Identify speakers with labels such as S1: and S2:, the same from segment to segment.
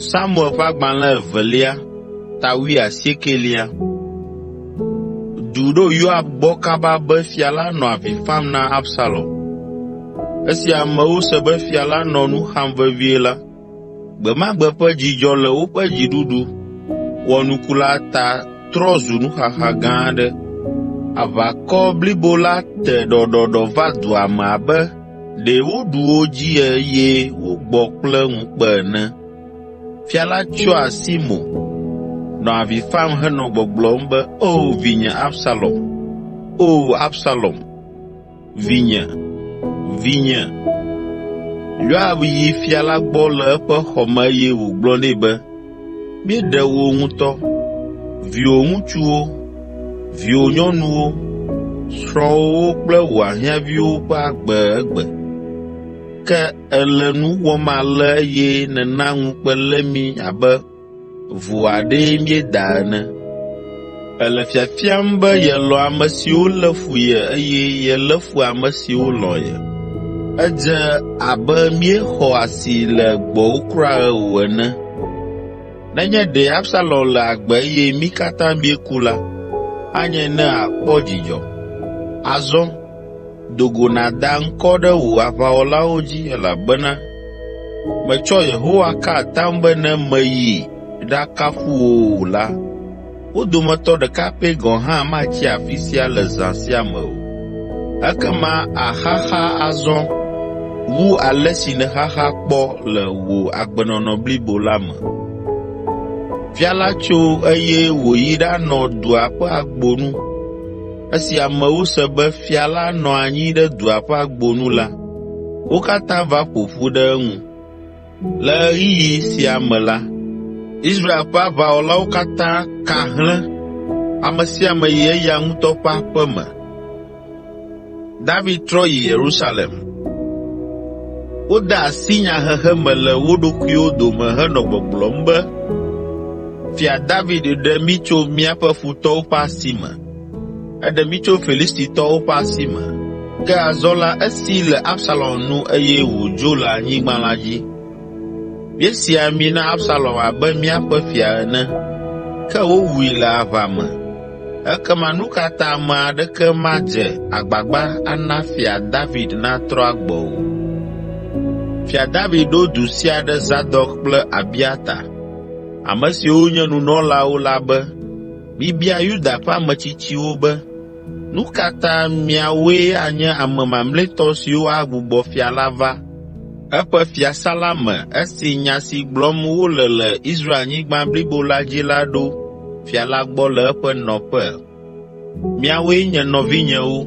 S1: Samuel ƒe agbalẽ evelia, ta wuiasiekelia. Du ɖo Yoab gbɔ kaba be fia la nɔ avi fam na Absalom. Esi amewo se be fia la nɔ nu xam vevie la, gbe ma gbe ƒe dzidzɔ le woƒe dziɖuɖu wɔnuku la ta trɔ zu nuxaxa gã aɖe. Aʋakɔ blibo la te ɖɔɖɔɖɔ va dua me abe ɖe woɖu wo dzi eye wogbɔ kple ŋukpe ene. Fia la tsyɔ asi mo, nɔ avi fam henɔ gbɔgblɔm be, “O vinye Absalom! O Absalom, vinye, vinye!” Yoab yi fia la gbɔ le eƒe xɔ me eye wògblɔ nɛ be, “Míeɖe wò ŋutɔ, viwò ŋutsuwo, viwò nyɔnuwo, srɔ̃wòwo kple wò ahiãviwo ƒe agbe egbe. Ke èle nu wɔm ale eye nèna ŋukpe lé mí abe vo aɖee míeda ene. Èle fiafiam be yelɔ̃ ame siwo lé fu ye eye yelé fu ame siwo lɔ̃ ye. Edze abe míexɔ asi le gbɔwò kura o ene. Nenye ɖe Absalom le agbe eye mí katã míeku la, anye ne àkpɔ dzidzɔ. Azɔ, do go nàda ŋkɔ ɖe wò aʋawɔlawo dzi elabena metsɔ Yehowa ka atam be ne meyi ɖakafu wò o la, wo dometɔ ɖeka pɛ gɔ̃ hã matsi afi sia le zã sia me o. Ekema àxaxa azɔ wu ale si nèxaxa kpɔ le wò agbenɔnɔ blibo la me.” Fia la tso eye wòyi ɖanɔ dua ƒe agbo nu. Esi amewo se be fia la nɔ anyi ɖe dua ƒe agbo nu la, wo katã va ƒo ƒu ɖe eŋu. Le ɣeyiɣi sia me la, Israel ƒe aʋawɔlawo katã ka hlẽ, ame sia ame yi eya ŋutɔ ƒe aƒe me. David trɔ yi Yerusalem. Wode asi nyahehe me le wo ɖokuiwo dome henɔ gbɔgblɔm be, “Fia David ɖe mí tso míaƒe futɔwo ƒe asi me. Eɖe mí tso Filistitɔwo ƒe asi me. Ke azɔ la esi le Absalom nu eye wòdzo le anyigba la dzi. Míesi ami na Absalom abe míaƒe fia ene, ke wowui le aʋa me. Ekema nu ka ta ame aɖeke madze agbagba ana Fia David natrɔ agbɔ o?” Fia David ɖo du sia ɖe Zadok kple Abiata, ame siwo nye nunɔlawo la be, “Mibia Yuda ƒe ametsitsiwo be, ‘Nu ka ta miawoe anye ame mamlɛtɔ siwo agbugbɔ fia la va eƒe fiasã la me esi nya si gblɔm wole le Israelnyigba blibo la dzi la ɖo fia la gbɔ le eƒe nɔƒe? Miawoe nye nɔvinyewo,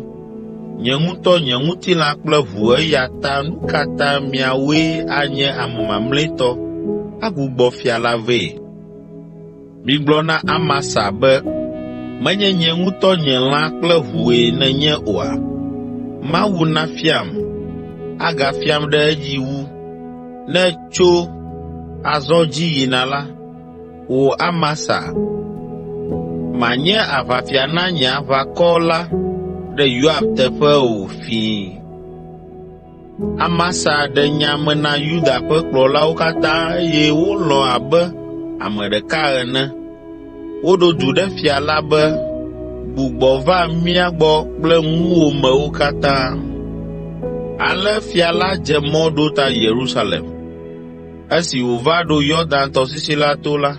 S1: nye ŋutɔ nye ŋutilã kple ʋu eya ta nu ka ta miawoe anye ame mamlɛtɔ agbugbɔ fia la vɛ?’ Migblɔ na Amasa be, ‘Menye nye ŋutɔ nye lã kple ʋue nènye oa? Mawu nafiam, agafiam ɖe edzi wu, ne tso azɔ dzi yina la, wò Amasa, mànye aʋafia na nye aʋakɔ la ɖe Yoab teƒe o fĩi!’ ” Amasa ɖe nya me na Yuda ƒe kplɔlawo katã eye wolɔ̃ abe ame ɖeka ene. Woɖo du ɖe fia la be, “Gbugbɔ va mía gbɔ kple ŋuwòmewo katã.” Ale fia la dze mɔ ɖo ta Yerusalem. Esi wòva ɖo Yɔdan tɔsisi la to la,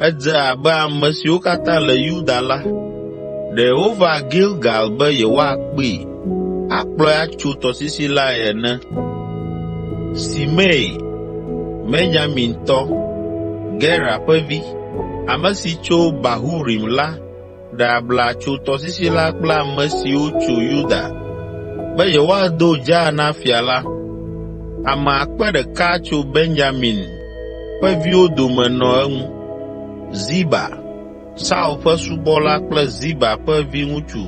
S1: edze abe ame siwo katã le Yuda la, ɖe wova Gilgal be yewoakpee, akplɔe atso tɔsisi lae ene. Simei, Benyamintɔ, Gera ƒe vi, ame si tso Bahurim la ɖe abla tso tɔsisi la kple ame siwo tso Yuda be yewoado dzaa na fia la. Ame akpe ɖeka tso Benyamin ƒe viwo dome nɔ eŋu. Ziba, Saul ƒe subɔla kple Ziba ƒe viŋutsu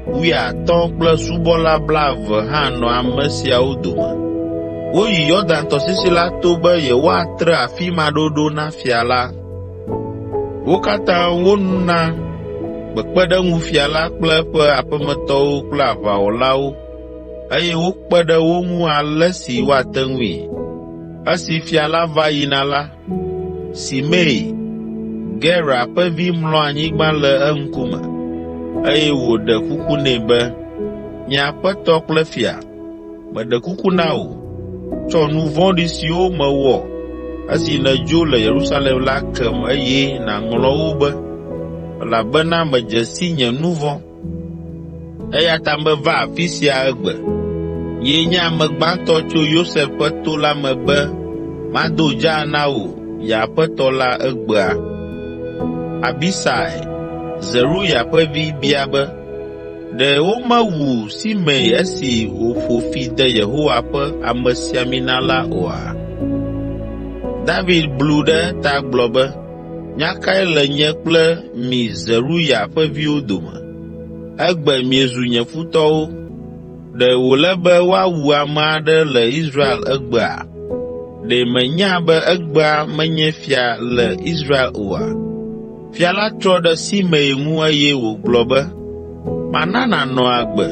S1: wuiatɔ̃ kple subɔla blaeve hã nɔ ame siawo dome. Woyi Yɔdan tɔsisi la to be yewoatre afi ma ɖoɖo na fia la. Wo katã wona kpekpeɖeŋu fia la kple eƒe aƒemetɔwo kple aʋawɔlawo eye wokpe ɖe wo ŋu ale si woate ŋui. Esi fia la va yina la, Simei, Gera ƒe vi mlɔ anyigba le eŋkume, eye wòɖe kuku nɛ be, “Nye aƒetɔ kple fia, meɖe kuku na wò, tsɔ nu vɔ̃ɖi siwo mewɔ esi nèdzo le Yerusalem la kem eye nàŋlɔ wo be, elabena medze si nye nu vɔ̃, eya ta meva afi sia egbe. Nyee nye ame gbãtɔ tso Yosef ƒe to la me be mado dzaa na wò nye aƒetɔ la egbea.” Abisai, Zeruya ƒe vi bia be, “Ɖe womewu Simei esi wòƒo fi de Yehowa ƒe amesiamina la oa?” David blu ɖe eta gblɔ be, “Nya kae le nye kple mi Zeruya ƒe viwo dome? Egbe miezu nye futɔwo. Ɖe wòle be woawu ame aɖe le Israel egbea? Ɖe mènya be egbea menye fia le Israel oa?” Fia la trɔ ɖe Simei ŋu eye wògblɔ be, “Mana nànɔ agbe.”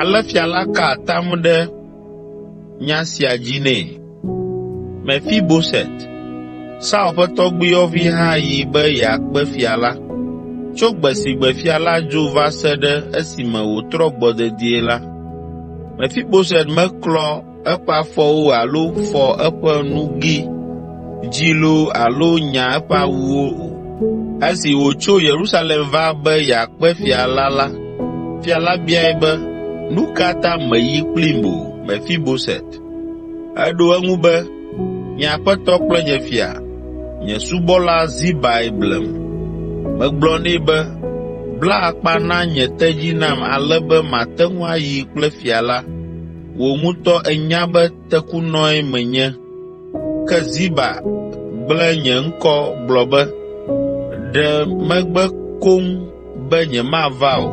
S1: Ale fia la ka atam ɖe nya sia dzi nɛ. Mefiboset, Saul ƒe tɔgbuiyɔvi hã yi be yeakpe fia la. Tso gbe si gbe fia la dzo va se ɖe esime wòtrɔ gbɔ dedie la, Mefiboset meklɔ eƒe afɔwo alo fɔ eƒe nuge dzi loo alo nya eƒe awuwo o. Esi wòtso Yerusalem va be yeakpe fia la la, fia la biae be, “Nu ka ta mèyi kplim o, Mefiboset?” Eɖo eŋu be, “Nye aƒetɔ kple nye fia, nye subɔla Zibae blem. Megblɔ nɛ be, ‘Bla akpa na nye tedzi nam ale be mate ŋu ayi kple fia la.’ Wò ŋutɔ ènya be tekunɔe menye.” Ke Ziba gblẽ nye ŋkɔ gblɔ be, “Ɖe megbe koŋ be nyemava o.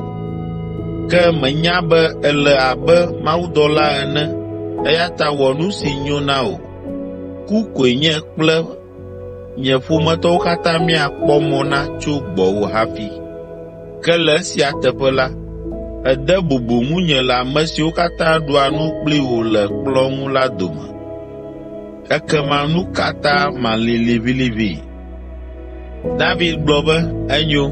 S1: Ke menya be èle abe mawudɔla ene eya ta wɔ nu si nyo na wò. Ku koe nye kple nye ƒometɔwo katã míakpɔ mɔ na tso gbɔwò hafi. Ke le esia teƒe la, ède bubu ŋunye le ame siwo katã ɖua nu kpli wò le kplɔ̃ ŋu la dome. Ekema nu ka ta malĩ liʋĩliʋĩ?” David gblɔ be, “Enyo,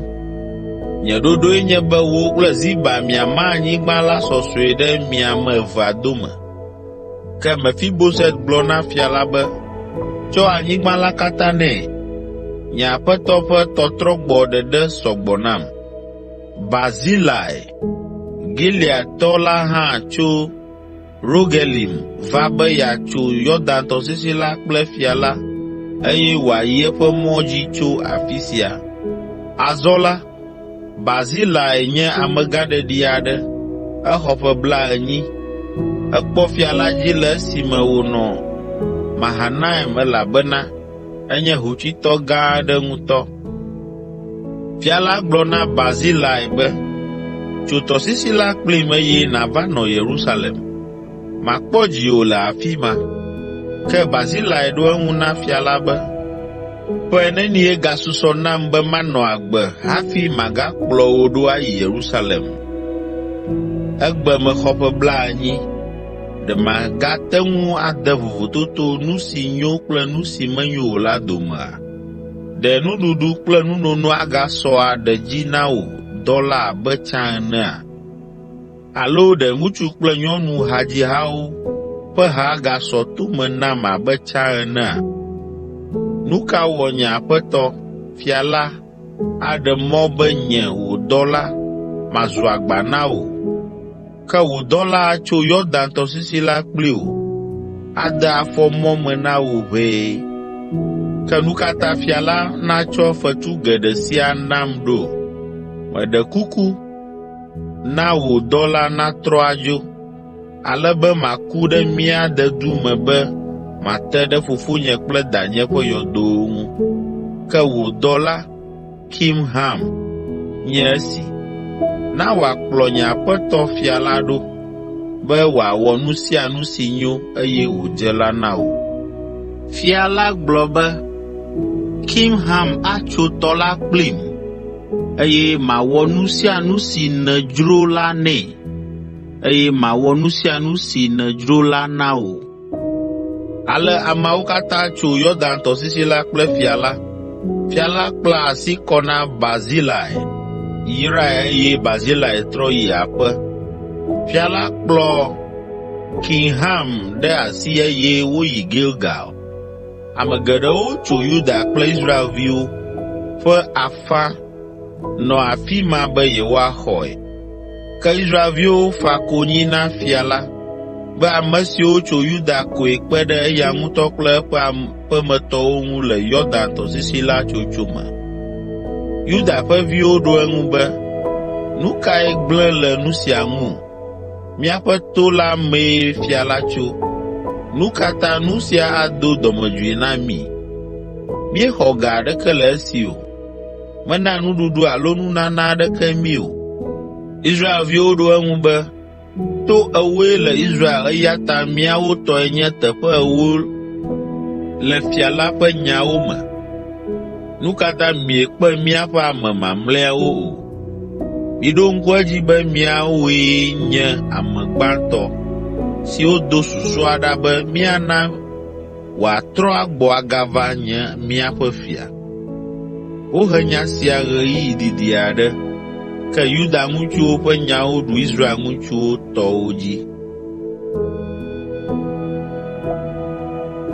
S1: nye ɖoɖoe nye be wò kple Ziba miama anyigba la sɔsɔe ɖe mi ame evea dome.” Ke Mefiboset gblɔ na fia la be, “Tsɔ anyigba la katã nɛ. Nye aƒetɔ ƒe tɔtrɔgbɔ ɖeɖe sɔ gbɔ nam.” Barzilai, Gileadtɔ la hã tso Rogelim va be yeatso Yɔdan tɔsisi la kple fia la eye wòayi eƒe mɔ dzi tso afi sia. Azɔ la, Barzilai nye amegãɖeɖi aɖe, exɔ ƒe blaenyi. Ekpɔ fia la dzi le esime wònɔ Mahanaim elabena enye hotsuitɔ gã aɖe ŋutɔ. Fia la gblɔ na Barzilai be, “Tso tɔsisi la kplim eye nàva nɔ Yerusalem. Makpɔ dziwò le afi ma.” Ke Barzilai ɖo eŋu na fia la be, “Ƒe nenie gasusɔ nam be manɔ agbe hafi magakplɔ wò ɖo ayi Yerusalem? Egbe mexɔ ƒe blaenyi. Ɖe magate ŋu ade vovototo nu si nyo kple nu si menyo o la domea? Ɖe nuɖuɖu kple nunono agasɔ aɖe dzi na wò dɔla abe tsã enea? Alo ɖe ŋutsu kple nyɔnu hadzihawo ƒe ha agasɔ to me nam abe tsã enea? Nu ka wɔ nye aƒetɔ, fia la aɖe mɔ be nye, wò dɔla, mazu agba na wò? Ke wò dɔla atso Yɔdan tɔsisi la kpli wò, ade afɔ mɔ me na wò ʋɛe. Ke nu ka ta fia la natsɔ fetu geɖe sia nam ɖo? Meɖe kuku, na wò dɔla natrɔ adzo, ale be maku ɖe mía dedu me be mate ɖe fofonye kple danye ƒe yɔdowo ŋu. Ke wò dɔla, Kimham, nye esi. Na wòakplɔ nye aƒetɔ fia la ɖo, be wòawɔ nu sia nu si nyo eye wòdze la na wò.” Fia la gblɔ be, “Kimham atso tɔ la kplim, eye mawɔ nu sia nu si nèdzro la nɛ, eye mawɔ nu sia nu si nèdzro la na wò.” Ale ameawo katã tso Yɔdan tɔsisi la kple fia la. Fia la kpla asi kɔ na Barzilai, yrae eye Barzilai trɔ yi aƒe. Fia la kplɔ Kimham ɖe asi eye woyi Gilgal. Ame geɖewo tso Yuda kple Israelviwo ƒe afã nɔ afi ma be yewoaxɔe. Ke Israelviwo fa konyi na fia la be ame siwo tso Yuda koe kpe ɖe eya ŋutɔ kple eƒe aƒemetɔwo ŋu le Yɔdan tɔsisi la tsotso me. Yuda ƒe viwo ɖo eŋu be, “Nu kae gblẽ le nu sia ŋu? Míaƒe to la mee fia la tso. Nu ka ta nu sia ado dɔmedzoe na mí? Míexɔ ga aɖeke le esi o. Mena nuɖuɖu alo nunana aɖeke mí o.” Israelviwo ɖo eŋu be, “To ewoe le Israel eya ta míawo tɔe nye teƒe ewo le fia la ƒe nyawo me. Nu ka ta miekpe míaƒe ame mamlɛawo o? Miɖo ŋku edzi be miawoe nye ame gbãtɔ siwo do susua ɖa be míana wòatrɔ agbɔ agava nye míaƒe fia.” Wohe nya sia ɣeyiɣi didi aɖe, ke Yuda ŋutsuwo ƒe nyawo ɖu Israel ŋutsuwo tɔwo dzi.